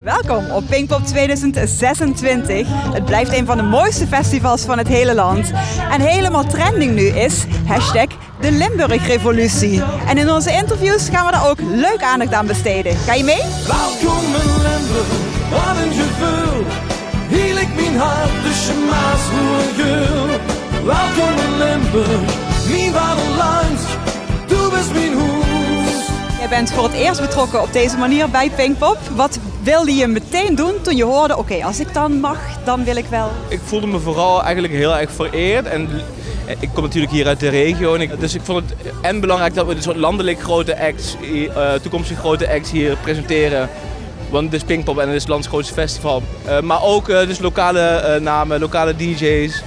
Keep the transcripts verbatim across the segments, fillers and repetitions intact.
Welkom op Pinkpop tweeduizend zesentwintig. Het blijft een van de mooiste festivals van het hele land. En helemaal trending nu is hashtag de Limburgrevolutie. En in onze interviews gaan we daar ook leuk aandacht aan besteden. Ga je mee? Welkom in Limburg, wat een gevoel. Hiel ik mijn hart tussen Maas en Geul. Welkom in Limburg, mijn vaderland. Doe bent mijn hoes. Jij bent voor het eerst betrokken op deze manier bij Pinkpop. Wat wilde je meteen doen toen je hoorde: oké, als ik dan mag, dan wil ik wel? Ik voelde me vooral eigenlijk heel erg vereerd. En, eh, ik kom natuurlijk hier uit de regio. En ik, dus ik vond het en belangrijk dat we dit soort landelijk grote acts, eh, toekomstig grote acts hier presenteren. Want het is Pinkpop en het is het lands grootste festival. Eh, maar ook, eh, dus lokale, eh, namen, lokale D J's.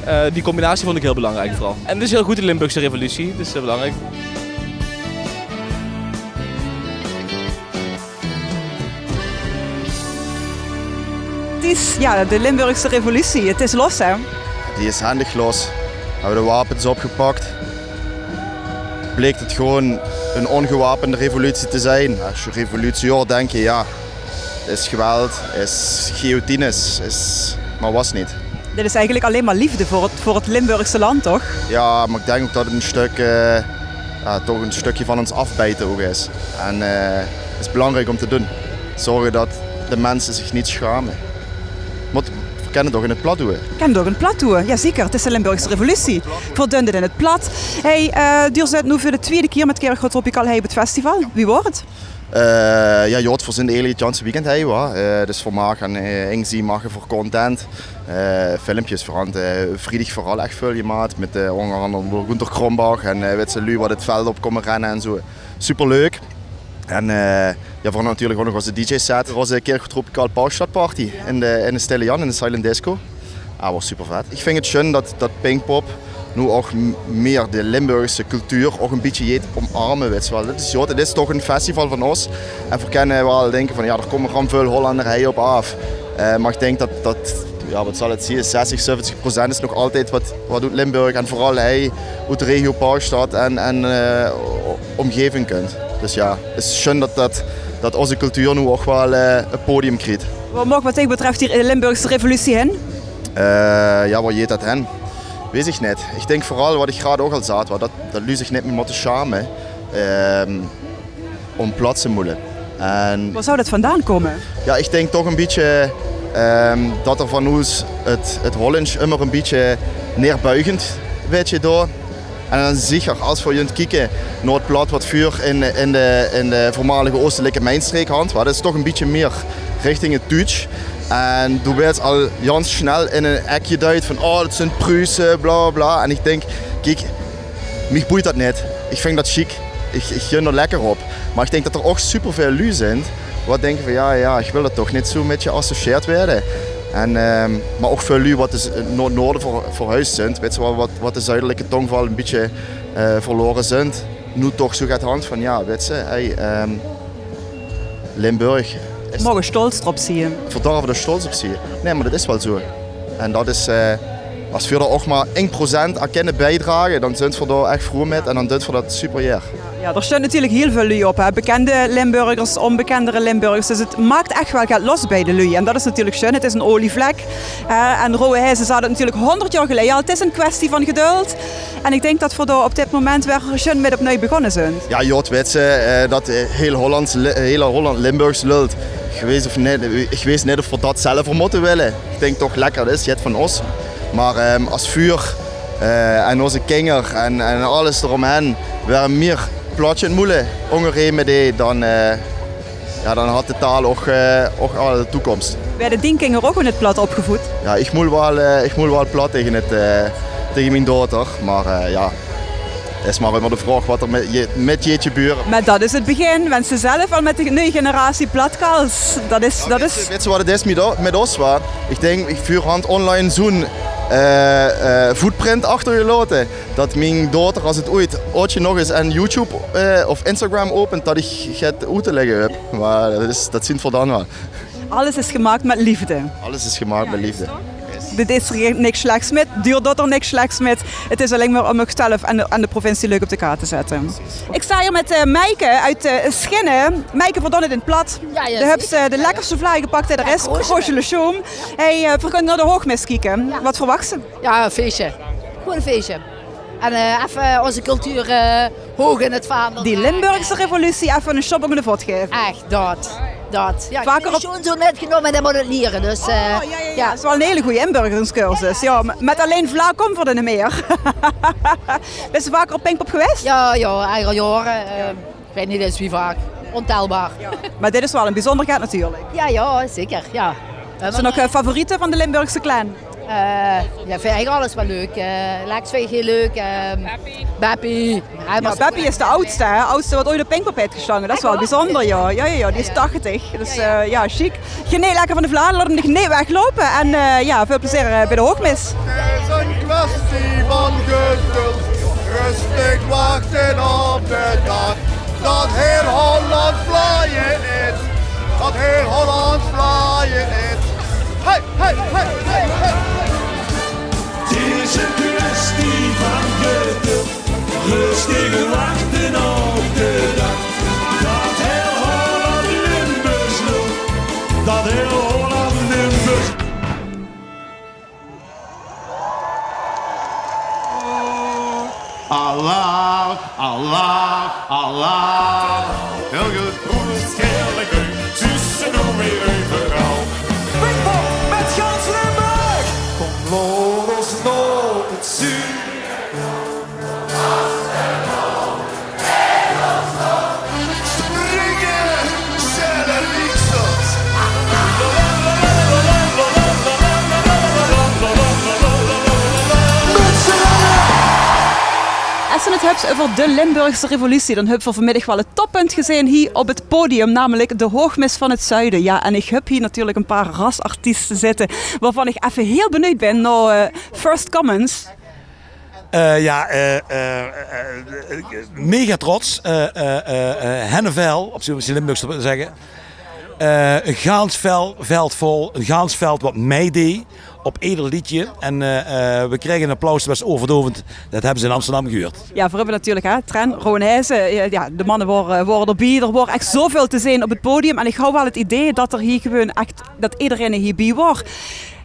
Eh, die combinatie vond ik heel belangrijk vooral. En het is heel goed, de Limburgse revolutie. Dat is heel belangrijk. Het is, ja, de Limburgse revolutie. Het is los, hè? Die is handig los. Hebben de wapens opgepakt. Bleek het gewoon een ongewapende revolutie te zijn. Als je revolutie hoort, denk je, ja, is geweld, is guillotines, is, maar was niet. Dit is eigenlijk alleen maar liefde voor het, voor het Limburgse land, toch? Ja, maar ik denk ook dat het een stuk, eh, ja, toch een stukje van ons afbijten ook is. En, eh, het is belangrijk om te doen. Zorgen dat de mensen zich niet schamen. Moet, we kennen toch in het plat doen. Ken toch in het plat doen? Jazeker, het is de Limburgse revolutie. Verdunde in het plat. Hey, eh, duur zit nu voor de tweede keer met Kirchroa Tropical hei op het festival. Wie wordt het? Eh, ja, joh, we zien de hele het janse weekend hei, wa. Eh, dus voor maken, eh, ingezien maken voor content. Eh, filmpjes voorhand, eh, vriedig vooral echt veel gemaakt. Met, eh, onder andere Gunther Krombach en, eh, weet ze, lui wat het veld op komen rennen en zo. Superleuk. En, eh, ja, voor natuurlijk ook nog onze D J-set. Onze Kirchroa Tropical Pausstad Party in de, in de Stille Jan, in de Silent Disco. Ah, was super vet. Ik vind het schön dat, dat Pinkpop nu ook m-, meer de Limburgse cultuur ook een beetje jeet omarmen, weet je wel. Dat is, joh, het is toch een festival van ons. En we kunnen wel denken van, ja, er komen gewoon veel Hollanders hei op af. Eh, maar ik denk dat, dat, ja, wat zal het zien, zestig, zeventig procent is nog altijd wat, wat uit Limburg en vooral hei uit de regio Pausstad en, en, eh, o-, omgeving komt. Dus ja, het is schön dat, dat, dat onze cultuur nu ook wel, eh, een podium krijgt. Wat maakt wat dich betreft die Limburgse revolutie hen? Eh, ja, waar jeet dat hen? Weet ik niet. Ik denk vooral wat ik graad ook al zat, wa, dat, dat lui zich niet meer moeten schamen, ehm, om plat te moelen. En wat zou dat vandaan komen? Ja, ik denk toch een beetje, ehm, dat er van ons het, het Hollands immer een beetje neerbuigend, weet je, door. En dan zeker als we junt kieken naar het plat wat vuur in, in de, in de voormalige oostelijke mijnstreek hand, wa, dat is toch een beetje meer richting het Duits. En du werd al jans snel in een ekje duid van, oh, dat zijn Pruisen, bla, bla, bla. En ik denk, kijk, mij boeit dat niet. Ik vind dat chic. Ik, ik gun er lekker op. Maar ik denk dat er ook superveel lui zijn wat denken van, ja, ja, ik wil dat toch niet zo met je associeerd worden. En, ehm, maar ook veel lui wat dus, eh, naar het noorden ver-, verhuisd zijn, weet je wel, wat, wat de zuidelijke tongval een beetje, eh, verloren zijn. Nu toch zo gaat hand van, ja, weet je, hey, ehm, Limburg. Is mogen stolz erop zien. Verdomme, we er stolz op zien. Nee, maar dat is wel zo. En dat is, eh, als we er ook maar één procent aan kunnen bijdragen, dan zijn we daar echt vroom met en dan doen we dat super, ja. Ja, er staan natuurlijk heel veel lui op, hè. Bekende Limburgers, onbekendere Limburgers. Dus het maakt echt wel get los bij de lui. En dat is natuurlijk schön. Het is een olievlek. Hè. En Rowwe Heze zou dat natuurlijk honderd jaar geleden al. Het is een kwestie van geduld. En ik denk dat we daar op dit moment weer schön met opnieuw begonnen zijn. Ja, joh, weet je, eh, dat, eh, heel Holland, hele Holland Limburgs lult. Ik weet of net, ik weet net of we dat zelf moeten willen. Ik denk toch lekker, dat is het van ons. Maar, ehm, als vuur, eh, en onze kinger en, en alles eromheen, weer meer platje moelen, ongereden met die, dan, eh, ja, dan had de taal ook, eh, ook al de toekomst. Werden dien kinger ook in het plat opgevoed? Ja, ik moel wel, eh, ik moel wel plat tegen het, eh, tegen mijn dochter. Maar, eh, ja, is maar immer de vraag wat er met je, met je gebeurt. Maar dat is het begin, wens ze zelf al met de nieuwe generatie platkals. Dat is, ja, dat weet is je, weet je wat het is met, o-, met ons, wa? Ik denk, ik vuur hand online zo'n, eh, eh, footprint achtergelaten. Dat mijn dochter, als het ooit, ooit nog eens aan YouTube, eh, of Instagram opent, dat ik het uit te leggen heb. Maar dat is, dat zien we dan wel. Alles is gemaakt met liefde. Alles is gemaakt met liefde. Yes. Dit is d'r niks slechts mit, duurder d'r niks slechts mit. Het is allein mer om uch zelf en de, en de provincie leuk op de kaart te zette. Ik sta hier mit eh, Meike uit eh, Schinne. Meike, veer doon het in 't plat. De höbs eh, de lekkerste vlaai gepak die d'r is. Kroosje le Chaume. Hey, eh, veer kinne nao de hoogmis kieke. Wat verwachs se? Ja, een feestje. Gewoon een feestje. En eh, effe onze cultuur eh, hoog in het vaandel. Die Limburgse revolutie effe 'ne sjop ónger de vot gaeve. Echt, dat. Dat. Ja, ik heb zo'n zoon mitgenome en die moet het lieren. Dus eh, ja. Het is wel 'n hele goeie inburgeringscursus. Ja, m- mit allein vlaai kómme veer d'r neet mier. Bis se vaker op Pinkpop gewaes? Ja, ja, eigen jaren. eh, ik weet niet eens wie vaak. Ontelbaar. Mer dit is wel 'n bijzonderheid natuurlik. Ja, ja, zeker. Ja. Is d'r nog eh, favoriete van de Limburgse clan? Eh, ja, vind ik alles wel leuk. Eh, Lex vind ik heel leuk. ehm, Beppie. Hij Ja, Beppie is de oudste, hè? Oudste wat ooit op Pinkpop heeft gestange. Dat is wel bijzonder, ja. Ja, ja, ja, die is tachtig. Dus eh, ja, chic. Geneet lekker van de vlaai, laot 'm neet wegloupe. En eh, ja, veel plezeer eh, bij de hoogmis. Het is een kwestie van geduld. Rustig wachten op de dag. Dat heel Holland vlaaien is. Dat heel Holland vlaaien is. Hey, hey, hey, hey, hey. Het is een kwestie van geduld. Rustig wachten op de dag. Dat heel Holland Limburgs lult. Dat heel Holland Limburgs. Alaaf, alaaf, alaaf. Heel goed. Hoe is het? Zuus se noe weer euveral. Pinkpop mit gans Limburg. Kom, laot os noe het zien. Springe, zelle lieksters. Es se het höbs euver de Limburgse revolutie, dan höbbe veer vanmiddig wel het toppunt gezeen hie op het podium, namelik de Hoogmis van het Zuiden. Ja, en ik höb hie natuurlik 'n paar rasartieste zitte, waovan ik effe heel benuujd bin nao eh, first comments. Eh, ja, eh, eh, eh, mega trots. Eh, eh, eh, eh, Hennevel, op zien Limburgs te zegge. Eh, een gans vel, veld vol, een gans veld wat meideej op eder liedje. En eh, eh, we kregen een applaus, dat was oorverdovend. Dat hebben ze in Amsterdam gehuurd. Ja, veer höbbe natuurlik, hè, Tren, Rowan Heijzen, eh, ja, de manne wore, wore d'r bie. D'r woor echt zoväöl te zeen op het podium. En ik haw wel het idee dat d'r hie gewoon echt, dat ederein hie bie woor.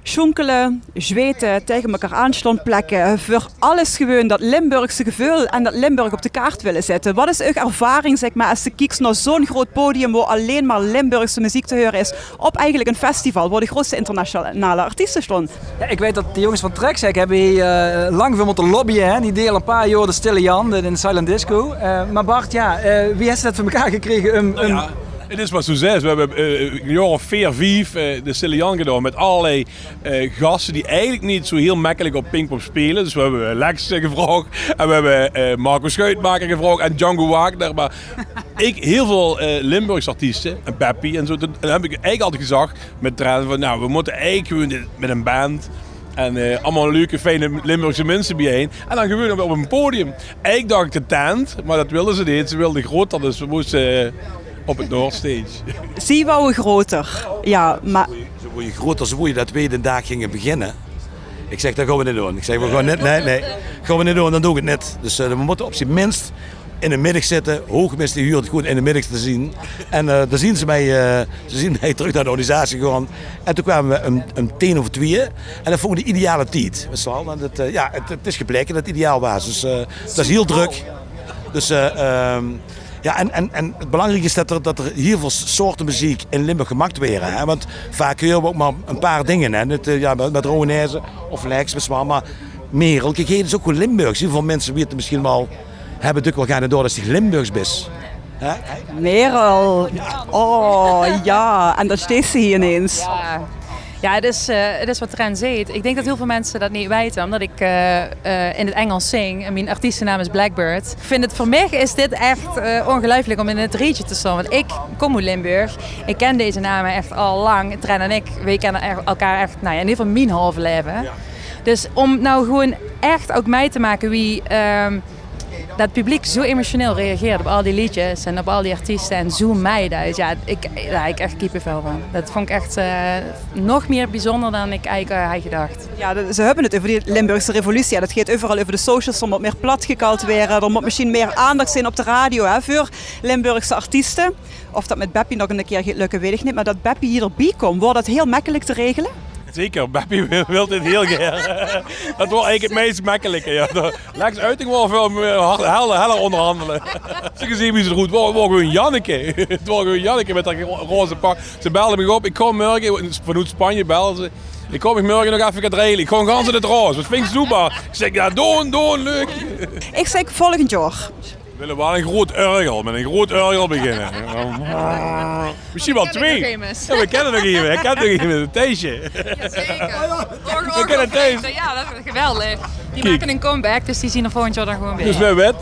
Sjoenkele, zwete, taenge mekaar aan sjtóng plekke. Veur alles gewoon dat Limburgse geveul en dat Limburg op de kaart wille zette. Wat is eur ervaring, zeg mer, es se kieks nao zo'n groot podium, wo allein mer Limburgse meziek te heure is, op eigenlik 'n festival wo de grootste internationale artieste sjtónge? Ja, ik weet dat de jónges van Trek, zeg, höbbe hie eh, lang veur mótte lobbye, hè. Die deje al 'n paar jaor de Stille Jan, de, de silent disco. Eh, mer Bart, ja, eh, wie hes se dat veur mekaar gekrege um, um... Ja, het is wat se zaes. We höbbe eh, 'n jaor of veer, vief eh, de Stille Jan gedaon mit allerlei eh, gaste die eigenlik neet zo heel mekkelik op Pinkpop spele. Dus we höbbe Lex eh, gevraog en we höbbe eh, Marco Schuitmaker gevraog en Django Wagner. Mer ik, heel väöl eh, Limburgse artieste en Beppie en zo. Toen höb ik eigenlik altied gezag mit Tren van, nou, we mótte eigenlik gewoon dit, mit 'n band en eh, allemaol leuke, fijne Limburgse minse biejein. En dan gewoon op, op 'n podium. Eigenlik dach ik de tent, mer dat wilde ze neet. Ze wilde groter, dus we móste eh, op het Noordstage. Zie wouwe groter, ja, mer... Ze woeje groter, ze woeje dat we de daag ginge beginne. Ik zeg, dat gaon we neet doon. Ik zeg, we gaon neet, nee, nee. Gaon we neet doon, dan doon ik het neet. Dus eh, we mótte op zien minst in de middig zitte. Hoogmis die huurt het good in de middig te zien. En eh, dan zien ze mei, eh, ze zien mei trök nao de organisatie gegaon. En toen kwame we um, um tien euver twieë. En dat vónge we de ideale tied. Wis se wel, want het, eh, ja, het, het is gebleke dat het ideaal waas. Dus eh, dat is heel drök. Dus eh, ehm, ja, en, en, en het belangrieke is dat er, dat er heel väöl soorte meziek in Limburg gemakt waere. Hè? Want vaak heure we ook mer 'n paar dinger. Hè? Net, eh, ja, met, met Rowan Heijzen of Lex, wis se wel. Mer Merel, kiek, het is ook gewoon Limburgs. Heel väöl minse weite misschien wel, höbbe dök wel gaar neet door dat se Limburgs bis. Hè? Merel. Oh ja, en dan stees se hie ineens. Ja. Ja, het is, eh, het is wat Tren zeet. Ik denk dat heel veel mensen dat niet weten, omdat ik eh, eh, in het Engels zing en mijn artiestennaam is Blackbird. Ik vind het, voor mij is dit echt eh, ongelooflijk om in het rietje te staan. Want ik kom uit Limburg. Ik ken deze namen echt al lang. Tren en ik, wij kennen echt, elkaar echt, nou ja, in ieder geval mijn halve leven. Dus om nou gewoon echt ook mee te maken wie ehm, Het publiek zo emotioneel reageert op al die liedjes en op al die artiesten en zo mei, dat, ja, ik, daar heb ik echt kippenvel van. Dat vond ik echt eh, nog meer bijzonder dan ik eigenlijk eh, had gedacht. Ja, de- ze höbbe 't euver die Limburgse revolutie. Ja, dat geit euveral euver de socials. D'r mót mier plat gekald waere. D'r mót mesjiens mier aandach zeen op de radio, hè, veur Limburgse artieste. Of dat mit Beppie nog ein kier geit lökke, weit ich neet. Mer dat Beppie hie d'rbie kump, waor dat hiel mekkelik te regele? Zeker, Beppie wil, wil dit hiel gaer. Dat waor eigelik 't meis mekkelike, ja. Dat, Lex Uiting waor väöl mier hel-, heller óngerhandele. Ze gezeen wie ze d'roet waor, waor gewoon Janneke. 't Waor gewoon Janneke mit dat ro-, roze pak. Ze belde mich op: "Ik kom morge," vanoet Spanje belde ze. "Ik kom dich morge nog effe get regele. Ik gaon gans in 't roze. Wat vinjs doe d'rvan?" Ik zèk: "Ja, doon, doon, leuk." Ich zèk volgend jaor. We wille waal ein groot örgel, mit ein groot örgel beginne. Mesjiens waal twee. Ja, we kenne nog emes. Thijsje. Jazeker. We kenne Thijs. Ja, dat is geweldig. Die make ein comeback, dus die zien d'r volgend jaor dan gewoon weer. Dus wae weit.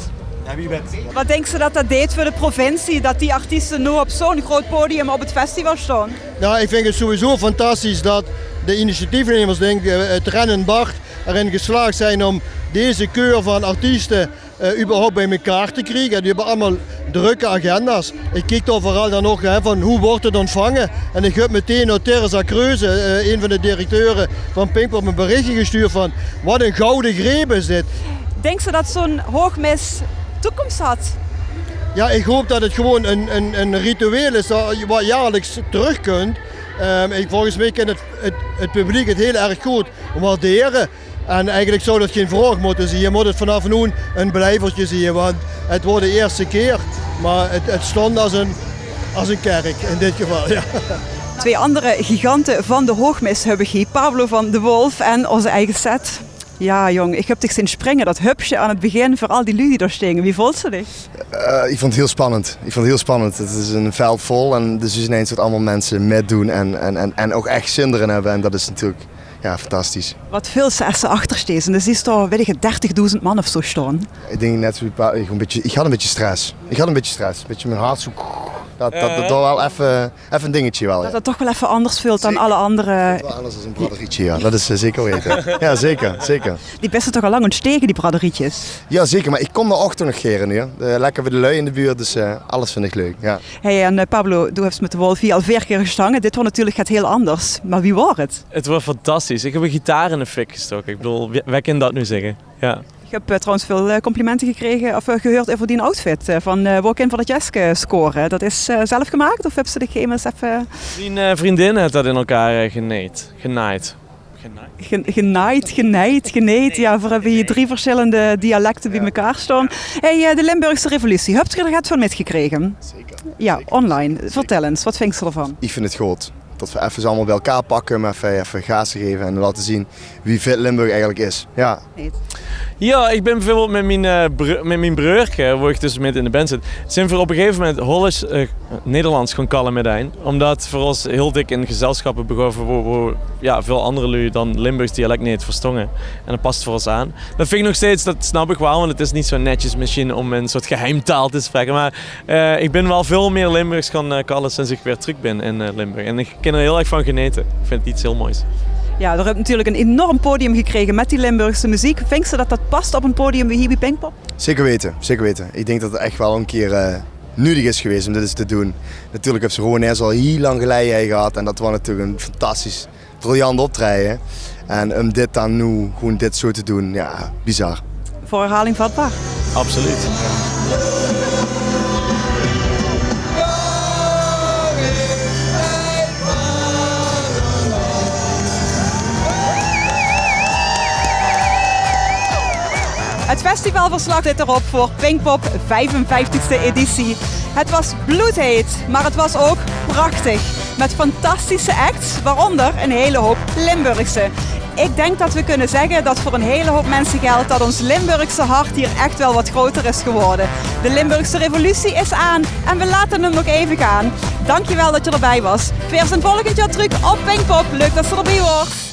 Wat dinks se dat dat deit veur de provincie, dat die artieste noe op zo'n groot podium op 't festival staon? Nou, ik vind het sowieso fantastisch dat de initiatiefnemers, denk ik, eh, Ren en Bart, erin geslaagd zijn om deze keur van artiesten eh, überhaupt bij elkaar te krijgen. Die hebben allemaal drukke agenda's. Ik kijk toch vooral dan ook, hè, van hoe wordt het ontvangen. En ik heb meteen naar Teresa Kreuze, eh, een van de directeuren van Pinkpop, een berichtje gestuurd van: "Wat een gouden greep is dit." Dinks se dat zo'n hoogmis toekomst hat? Ja, ik hoop dat het gewoon een, een, een ritueel is dat, wat jaarlijks terugkomt. Ehm, ik, volgens mij kan het, het, het publiek het heel erg goed waarderen. En eigenlijk zou dat geen vraag moeten zien. Je moet het vanaf nu een blijvertje zien, want het wordt de eerste keer. Maar het, het stond als een, als een kerk in dit geval. Ja. Twee andere giganten van de hoogmis höb ich hie, Pablo van de Wolf en onze eigen Seth. Ja, jóng, ich höb dich zeen springe, dat hupsje aan 't begin, veur al die luuj die dao stinge. Wie vónds se dich? Eh, ik vond het heel spannend. Ik vond het heel spannend. Het is een veld vol en dus ineens dat allemaal mensen metdoen en, en, en, en ook echt zin erin hebben. En dat is natuurlijk, ja, fantastisch. Wat veul se es se achter steis? En dan zuus se dao, weit ich 't, dertigdoezend man of zo staon. Ik denk net zo'n paar, ik, een beetje, ik had een beetje stress. Ik had een beetje stress. Een beetje mijn hart zo, dat, dat, dat, dat wel even, even een dingetje wel, ja. Dat 't toch waal effe anders veult dan alle andere. Wel anders als een braderietje, ja. Dat is eh, zeker weten. Ja, zeker, zeker. Die bès se toch al lang óntstege, die braderietjes? Ja, zeker, maar ik kom daar achter nog geren, ja. Eh, lekker bij de lui in de buurt, dus eh, alles vind ik leuk, ja. Hey, en eh, Pablo, doe höbs mit de Wolf hie al veer kier gestange. Dit waor natuurlijk get hiel anders. Maar wie waor 't? Het waor fantastisch. Ik heb een gitaar in de fik gestoken. Ik bedoel, wie, wie kan dat nu zeggen? Ja. Ich höb eh, trouwens väöl eh, complimente gekrege of eh, gehuurd euver dien outfit. Eh, van eh, wao kin v'r dat jeske score? Dat is eh, zelf gemaak of höbs se dich emes effe... Mien eh, vriendin haet dat in elkaar eh, geneid. Genaaid. Genaaid? Gen- genaaid, geneid, geneid. Ja, v'r höbbe hie drie verschillende dialecte bie mekaar staon. Hey, eh, de Limburgse revolutie. Höbs se d'r get van mitgekrege? Zeker. Ja, online. Vertel ens, wat vinjs se d'rvan? Ik vind het goed dat we even allemaal bij elkaar pakken, maar even, even gaas geven en laten zien wie vet Limburg eigenlijk is. Ja. Ja, ik ben bijvoorbeeld met mijn, eh, br- met mijn breurke, waar ik dus met in de band zit, zijn we op een gegeven moment Hollands, eh, Nederlands gaan kallen met een. Omdat voor ons heel dik in gezelschappen begonnen, waar, waar ja, veel andere lui dan Limburgs dialect niet verstongen. En dat past voor ons aan. Dat vind ik nog steeds, dat snap ik wel, want het is niet zo netjes misschien om een soort geheimtaal te spreken. Maar eh, ik ben wel veel meer Limburgs gaan eh, kallen sinds ik weer terug ben in eh, Limburg. En ik kan er heel erg van genieten. Ik vind het iets heel moois. Ja, d'r höb natuurlijk ein enorm podium gekrege mit die Limburgse meziek. Vinjs se dat dat past op ein podium wie hie bie Pinkpop? Zeker weten, zeker weten. Ik denk dat het echt wel een keer eh, nuttig is geweest om dit eens te doen. Natuurlijk heeft ze gewoon eerst al heel lang geleden gehad en dat was natuurlijk een fantastisch, briljant optreden. En om dit dan nu gewoon dit zo te doen, ja, bizar. Voor herhaling vatbaar. Absoluut. Het festivalverslag zit erop voor Pinkpop vijfenvijftigste editie. Het was bloedheet, maar het was ook prachtig. Met fantastische acts, waaronder een hele hoop Limburgse. Ik denk dat we kunnen zeggen dat voor een hele hoop mensen geldt dat ons Limburgse hart hier echt wel wat groter is geworden. De Limburgse revolutie is aan en we laten hem nog even gaan. Dankjewel dat je erbij was. Veer zien volgend jaor truuk op Pinkpop. Leuk dat se d'rbie waors.